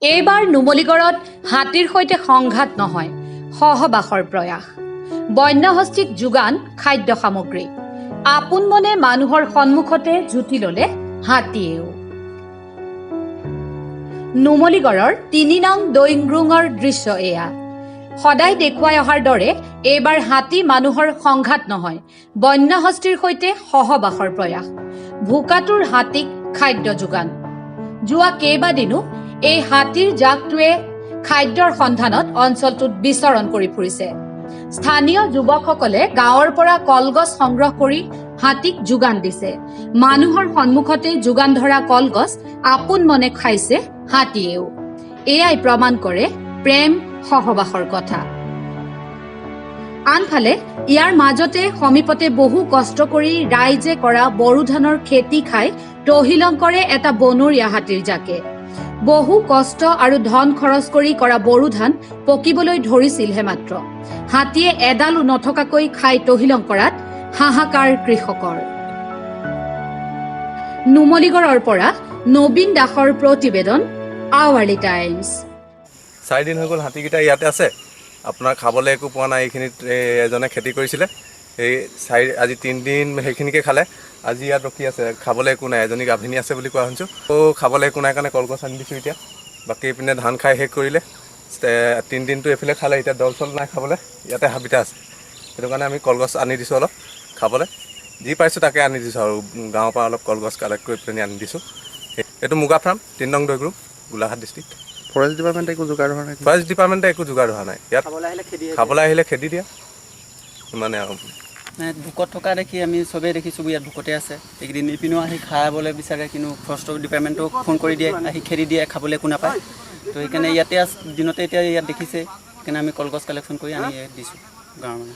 এইবাৰ নুমলীগড়ত হাতীৰ সৈতে সংঘাত নহয়, সহবাসৰ প্ৰয়াস। বন্যহস্তীক যোগান খাদ্য সামগ্ৰী। আপোন মনে মানুহৰ সন্মুখতে জুতি ললে হাতীয়েও। নুমলীগড়ৰ 3 নং দৈংগ্ৰুঙৰ দৃশ্য এয়া। সদায় দেখুৱাই অহাৰ দৰে এইবাৰ হাতী মানুহৰ সংঘাত নহয়, বন্যহস্তীৰ সৈতে সহবাসৰ প্ৰয়াস। ভোকাতুৰ হাতীক খাদ্য যোগান। যোৱা কেইবাদিনো এই হাতীৰ জাকটোৱে খাদ্যৰ সন্ধানত অঞ্চলটোত বিচৰণ কৰি ফুৰিছে। স্থানীয় যুৱকসকলে গাঁৱৰ পৰা কলগছ সংগ্ৰহ কৰি হাতীক যোগান দিছে। মানুহৰ সন্মুখতে যোগান ধৰা কলগছ আপোন মনে খাইছে হাতীয়েও। এয়াই প্ৰমাণ কৰে প্ৰেম সহবাসৰ কথা। আনফালে ইয়াৰ মাজতে সমীপতে বহু কষ্ট কৰি ৰাইজে কৰা বড়ো ধানৰ খেতি খাই তহিলং কৰে এটা বনৰীয়া হাতীৰ জাকে। বহু কষ্ট আৰু ধন খৰচ কৰি কৰা বড়ো ধান পকিবলৈ ধৰিছিলহে মাত্ৰ, হাতীয়ে এডালো নথকাকৈ খাই তহিলং কৰাত হাহাকাৰ কৃষকৰ। নুমলীগড়ৰ পৰা নবীন দাসৰ প্ৰতিবেদন, আৱাৰলি টাইমছ। 4 দিন হৈ গ'ল, হাতীকেইটা ইয়াতে আছে। আপোনাৰ খাবলৈ একো পোৱা নাই। এইখিনিত এই এজনে খেতি কৰিছিলে। এই চাৰি, আজি 3 দিন সেইখিনিকে খালে। আজি ইয়াত ৰখি আছে, খাবলৈ একো নাই। এজনী গাভিনী আছে বুলি কোৱা শুনিছোঁ। খাবলৈ একো নাই কাৰণে কলগছ আনি দিছোঁ এতিয়া। বাকী এইপিনে ধান খাই শেষ কৰিলে। 3 দিনটো এইফালে খালে। এতিয়া দল চল নাই খাবলৈ, ইয়াতে হাবিতে আছে। সেইটো কাৰণে আমি কলগছ আনি দিছোঁ অলপ খাবলৈ। যি পাইছোঁ তাকে আনি দিছোঁ আৰু গাঁৱৰ পৰা অলপ কলগছ কালেক্ট কৰি পেলানি আনি দিছোঁ। এইটো মুগা ফাৰ্ম, 3 নং দৈগ্ৰুং, গোলাঘাট ডিষ্ট্ৰিক্ট। ফৰেষ্ট ডিপাৰ্টমেণ্টে একো যোগাৰ ধৰা নাই? ফৰেষ্ট ডিপাৰ্টমেণ্টে একো যোগাৰ ধৰা নাই ইয়াত। খাবলৈ আহিলে খেদি। খাবলৈ আহিলে খেদি দিয়া, ইমানে আৰু। মানে ভোকত থকা দেখি আমি চবেই দেখিছোঁ, ইয়াত ভোকতে আছে এইকেইদিন। ইপিনেও আহি খাবলৈ বিচাৰে, কিন্তু ফৰেষ্ট ডিপাৰ্টমেণ্টক ফোন কৰি দিয়ে, আহি খেদি দিয়ে। খাবলৈ একো নাপায় তো সেইকাৰণে ইয়াতে আছে দিনতে। এতিয়া ইয়াত দেখিছে, সেইকাৰণে আমি কলগছ কালেকশ্যন কৰি আনি ইয়াত দিছোঁ গাঁৱৰ মানুহে।